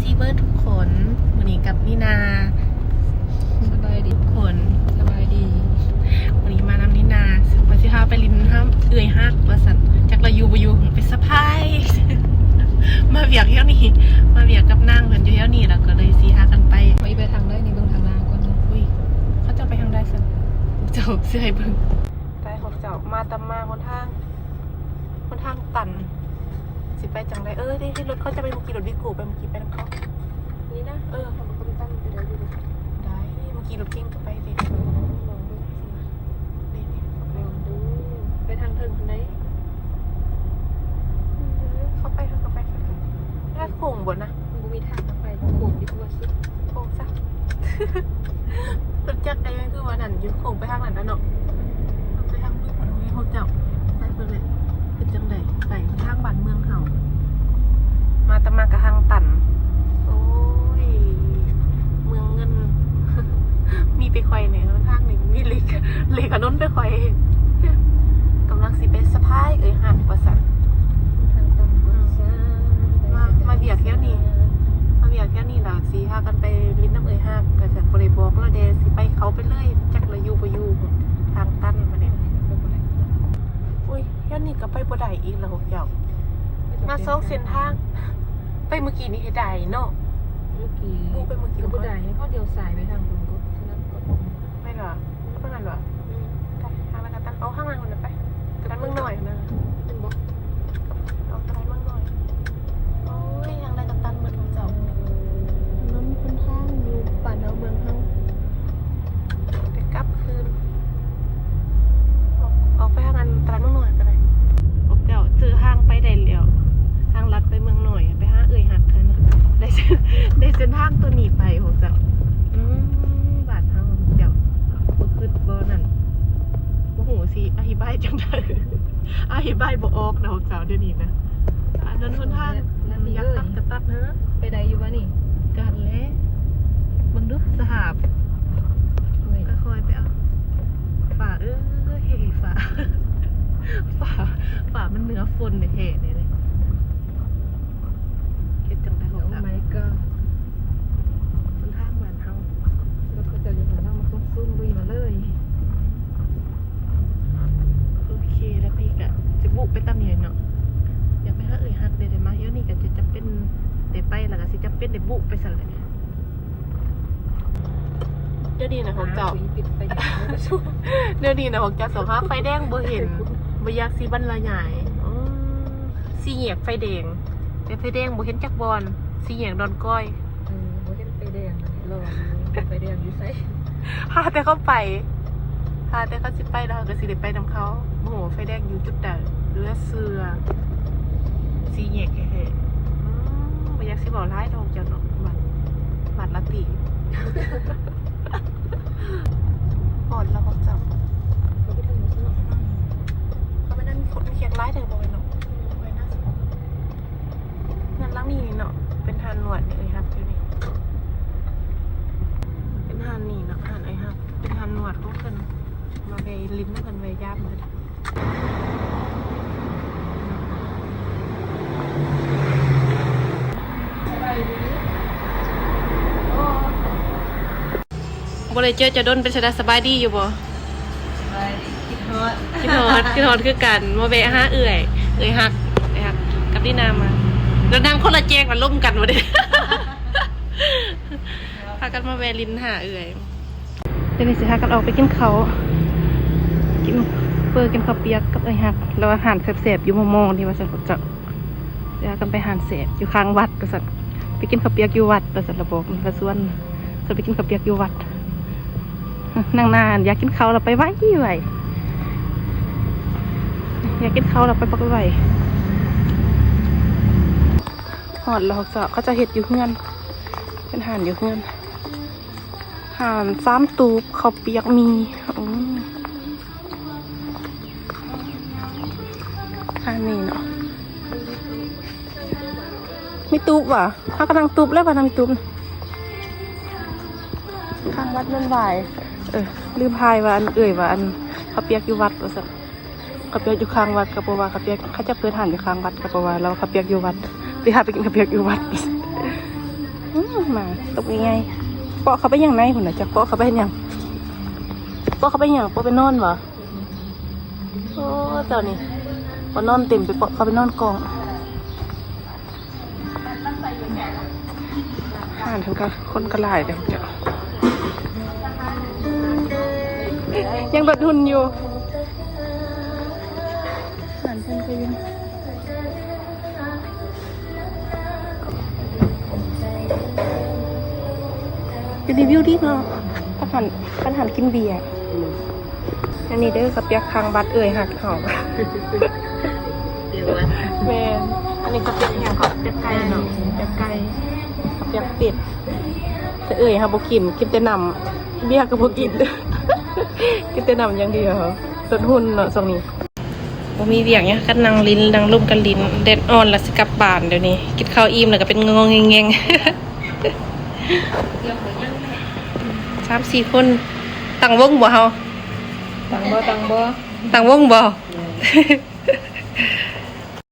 ດີເບີດທຸກຄົນ ມື້ນີ້ກັບນີນາ ສະບາຍດີທຸກຄົນ ສະບາຍດີ ມື້ນີ້ມານຳນີນາ ວ່າຊິພາໄປຫຼິ້ນນຳເອື້ອຍຮັກວ່າຊັ້ນ ຈັກລາວຢູ່ບໍ່ຢູ່ ໄປເຊີໄພຣສ໌ ມາວຽກແຖວນີ້ ມາວຽກກັບນາງເພິ່ນຢູ່ແຖວນີ້ ແລ້ວກໍເລີຍຊິພາກັນໄປ ໄປທາງໃດນີ້ ເບິ່ງທາງໜ້າກ່ອນ ອຸ້ຍ ເຂົາເຈົ້າໄປທາງໃດຊັ້ນ ເຈົ້າຊິໃຫ້ເບິ່ງ ໄປຂອງເຈົ້າ ມາຕາມມາຫົນທາງ ຫົນທາງຕັນ ຊິໄປຈັ່ງໃດ? ເອີ ເດ້ ເຫັນລົດເຂົາຈະໄປ ເມື່ອກີ້ລົດວິໂກ້ໄປ ເມື່ອກີ້ໄປນຳເຂົາ ນີ້ນະ ເອີ ເຂົາກໍໄປຕັນໄປໄດ້ຢູ່ເດ້ ໄດ້ ເມື່ອກີ້ລົດເກັງກໍໄປເດ້ ລອງເບິ່ງຊິ ນີ້ໆ ລອງດູ ໄປທາງເທິງພຸ້ນໃດ ເອີ ເຂົ້າໄປ ເຮົາກໍໄປ ເຂົາກໍໄປ ລາດໂຄ້ງບໍ່ນະ? ມັນບໍ່ມີທາງເຂົ້າໄປ ໂຄ້ງດີກວ່າສຸດ ໂຄ້ງຊະ ລົດຈັກໄດ້ຄືວ່ານັ້ນຢູ່ ໂຄ້ງໄປທາງນັ້ນລະເນາະ ໄປທາງເບິ່ງ ໂອ້ຍ ພວກເຈົ້າ ໄປເບິ່ງເລີຍ ເປັນຈັ່ງໃດ ໄປທາງບ້ານເມືອງເຮົາ ມາແຕ່ມາກະທາງຕັນ ໂອ້ຍ ເມືອງເງິນ ມີແຕ່ຂ້ອຍນີ້ ທາງນີ້ມີເລກ ເລກອານົນແຕ່ຂ້ອຍ ກຳລັງຊິໄປສະພາຍເອື້ອຍຮັກວ່າຊັ້ນ ມາ ມາວຽກແຖວນີ້ ມາວຽກແຖວນີ້ລະ ຊິພາກັນໄປຫຼິ້ນນຳເອື້ອຍຮັກ ກະຈະບໍ່ໄດ້ບອກລາວແດ່ ຊິໄປເຂົ້າໄປເລີຍ ຈັກລາວຢູ່ບໍ່ຢູ່ ທາງຕັນບາດນີ້ ໂອ້ຍ ແຖວນີ້ກໍໄປບໍ່ໄດ້ອີກລະພວກເຈົ້າ ມາສອງເສັ້ນທາງ ໄປມື້ກີ້ນີ້ໃຫ້ໄດ້ເນາະ ມື້ກີ້ ບຸໄປມື້ກີ້ ກໍບໍ່ໄດ້ ເຂົາດຽວຊ້າຍໄປທາງພຸ້ນກໍ ສະນັ້ນກໍ ແມ່ນຫວາ? ໄປທາງນັ້ນຫວາ? ອືມ ໄປທາງນັ້ນກໍຕັນ ອອກທາງນັ້ນພຸ້ນນະ ໄປ ຕະຫຼາດເມືອງນ້ອຍຫັ້ນນະ ແມ່ນບໍ່? ອອກຕະຫຼາດເມືອງນ້ອຍ ໂອ້ຍ ທາງໃດກໍຕັນເບິດຂອງເຈົ້າ ນຳຫົນທາງຢູ່ບ້ານເຮົາເມືອງເຮົາ ໄດ້ກັບຄືນ ອອກ ອອກໄປທາງອັນຕະຫຼາດເມືອງນ້ອຍກໍໄດ້ ພວກເຈົ້າ ເຈີທາງໄປໄດ້ແລ້ວ ທາງລັດໄປເມືອງນ້ອຍ ໄປຫາເອື້ອຍຮັກຫັ້ນນະ ໄດ້ ໄດ້ເສັ້ນທາງຕົວນີ້ໄປພວກເຈົ້າ ອືມ ບ້ານເຮົາ ເຈົ້າ ບໍ່ຄິດບໍ່ນັ້ນ ບໍ່ຮູ້ຊິອະທິບາຍຈັ່ງໃດ ອະທິບາຍບໍ່ອອກນະພວກເຈົ້າ ດຽວນີ້ນະ ຖະໜົນຫົນທາງ ລັດນີ້ ຢາກຕັດກໍຕັດເນາະ ໄປໄດ້ຢູ່ບໍ່ນີ້? ກັນແຫຼະ ເບິ່ງດູສະພາບ ຄ່ອຍໆໄປເອົາ ຟ້າເອີຍ ຟ້າ ຟ້າ ຟ້າມັນເໜືອຝົນແທ້ໆນີ້ເດ້ ເຮັດຈັ່ງໃດ ໂອ້ my god ຫົນທາງບ້ານເຮົາ ລົດເຂົາເຈົ້າຢູ່ທາງນຳ ມັນສູງໆ ລຸຍມາເລີຍ ໂອເຄ ແລ້ວພີ່ກະຊິບຸໄປຕາມນີ້ເນາະ ຢາກໄປຫາເອື້ອຍຮັກເດ້ ໄດ້ມາແຖວນີ້ກະຈະຈຳເປັນໄດ້ໄປ ແລ້ວກະຊິຈຳເປັນໄດ້ບຸໄປຊັ້ນແຫຼະ ດຽວນີ້ນະພວກເຈົ້າ ດຽວນີ້ນະພວກເຈົ້າ ສອງຫາໄຟແດງບໍ່ເຫັນ ບໍ່ຢາກຊິບັນລະຍາຍ ອືມ ສີ່ແຍກໄຟແດງ ແຕ່ໄຟແດງບໍ່ເຫັນຈັກບ່ອນ ສີ່ແຍກດອນກອຍ ເອີ ບໍ່ເຫັນໄຟແດງ ລໍຢູ່ ໄຟແດງຢູ່ໃສ? ຫາແຕ່ເຂົາໄປ ຫາແຕ່ເຂົາຊິໄປ ແລ້ວເຮົາກໍຊິໄດ້ໄປນຳເຂົາ ບໍ່ຮູ້ວ່າໄຟແດງຢູ່ຈຸດໃດ ເຫຼືອເຊື່ອ ສີ່ແຍກແທ້ໆ ອືມ ບໍ່ຢາກຊິເວົ້າຫຼາຍດອກເຈົ້າເນາະ ບາດ ບາດລາຕີ ຮອດແລ້ວພວກເຈົ້າ ເຂົ້າໄປທາງນີ້ເນາະ ເຂົ້າໄປນັ້ນຄົນແຂກຫຼາຍແທ້ບໍ່ແມ່ນເນາະ ໄປນະ ເຮືອນຫຼັງນີ້ເນາະ ເປັນຮ້ານນວດນີ້ ເອື້ອຍຮັກຢູ່ນີ້ ເປັນຮ້ານນີ້ເນາະ ຮ້ານເອື້ອຍຮັກ ເປັນຮ້ານນວດຂອງເພິ່ນ ມາແວ່ຫຼິ້ນນຳເພິ່ນ ແວ່ຢາມເພິ່ນ ບໍ່ໄດ້ເຈີເຈົ້າດົນ ເປັນຈັ່ງໃດ ສະບາຍດີຢູ່ບໍ່? ສະບາຍດີ ຄິດຮອດ ຄິດຮອດ ຄິດຮອດຄືກັນ ມາແວະຫາເອື້ອຍ ເອື້ອຍຮັກ ເອື້ອຍຮັກ ກັບດີນາມາ ແລ້ວນັ່ງຄົນລະແຈກ ມາລົມກັນບໍ່ໄດ້ ພາກັນມາແວະຫຼິ້ນຫາເອື້ອຍ ດຽວນີ້ຊິພາກັນອອກໄປກິນເຂົ້າ ກິນເຝີ ກິນເຂົ້າປຽກກັບເອື້ອຍຮັກ ລາວວ່າຮ້ານແຊບໆ ຢູ່ມໍ່ໆ ນີ້ວ່າຊັ້ນ ພວກເຈົ້າ ຊິພາກັນໄປຮ້ານແຊບຢູ່ຂ້າງວັດວ່າຊັ້ນ ໄປກິນເຂົ້າປຽກຢູ່ວັດວ່າຊັ້ນ ລາວບອກ ລາວຊວນ ຊວນໄປກິນເຂົ້າປຽກຢູ່ວັດ ນາງນານຢາກກິນເຂົ້າລະໄປໄວໆ ຢາກກິນເຂົ້າລະໄປບັກໄວໆ ຮອດແລ້ວເຈົ້າ ເຂົາເຈົ້າເຮັດຢູ່ເຮືອນ ເປັນຮ້ານຢູ່ເຮືອນ ຮ້ານສາມຕູບເຂົ້າປຽກໝີ່ ອືມ ທາງນີ້ເນາະ ມີຕູບຫວາ? ເຮົາກະນັ່ງຕູບແລ້ວຫວາ ນັ່ງຕູບ ຂ້າງວັດແມ່ນຫວາຍ ເອີ ລືມຖ່າຍວ່າ ອັນ ເອື້ອຍວ່າ ອັນ ເຂົ້າປຽກຢູ່ວັດວ່າຊັ້ນ ເຂົ້າປຽກຢູ່ຂ້າງວັດ ກະບໍ່ວ່າ ເຂົ້າປຽກ ເຂົາເຈົ້າເປີດຮ້ານຢູ່ຂ້າງວັດ ກະບໍ່ວ່າ ລາວວ່າເຂົ້າປຽກຢູ່ວັດ ຊິພາໄປກິນເຂົ້າປຽກຢູ່ວັດ ອືມ ໝາຕົບໃຫຍ່ໆ ເປາະເຂົ້າໄປຫຍັງໃນພຸ້ນນະ ຈັກເປາະເຂົ້າໄປເຮັດຫຍັງ ເປາະເຂົ້າໄປຫຍັງ ເປາະໄປນອນບໍ? ໂອ້ ເຈົ້ານີ້ ບໍ່ນອນເຕັມ ໄປເປາະເຂົ້າໄປນອນກ້ອງ. ຮ້ານເພິ່ນກໍຄົນກໍຫຼາຍເດ້ເຈົ້າ ຍັງລົດຮຸ່ນຢູ່ ຮ້ານເພິ່ນກໍຍັງ ຢູ່ນີ້ວິວດີເນາະ ປະທານ ປະທານກິນເບຍ. ອືມ ອັນນີ້ເດີ ເຂົ້າປຽກທາງວັດເອື້ອຍຮັກເຮົາ. ແມ່ນ ອັນນີ້ເຂົ້າປຽກຫຍັງເກາະ ປຽກໄກ່ເນາະ ປຽກໄກ່ ປຽກເປັດ ແຕ່ເອື້ອຍເຮົາບໍ່ກິນ ກິນແຕ່ນ້ຳ ເບຍກໍບໍ່ກິນ ກິນແຕ່ນ້ຳຢ່າງດຽວ ລົດຮຸ່ນເນາະຊ່ວງນີ້. ບໍ່ມີວຽກຫຍັງ ກັນນັ່ງຫຼິ້ນ ນັ່ງລົມກັນຫຼິ້ນ ແດດອອນລະຊິກັບບ້ານ. ດຽວນີ້ກິນເຂົ້າອີ່ມແລ້ວກໍເປັນງໍແງງໆ ສາມສີ່ຄົນ ຕັ້ງວົງບໍ່ເຮົາ? ຕັ້ງບໍ່ ຕັ້ງບໍ່ ຕັ້ງວົງບໍ່? ແມ່ນ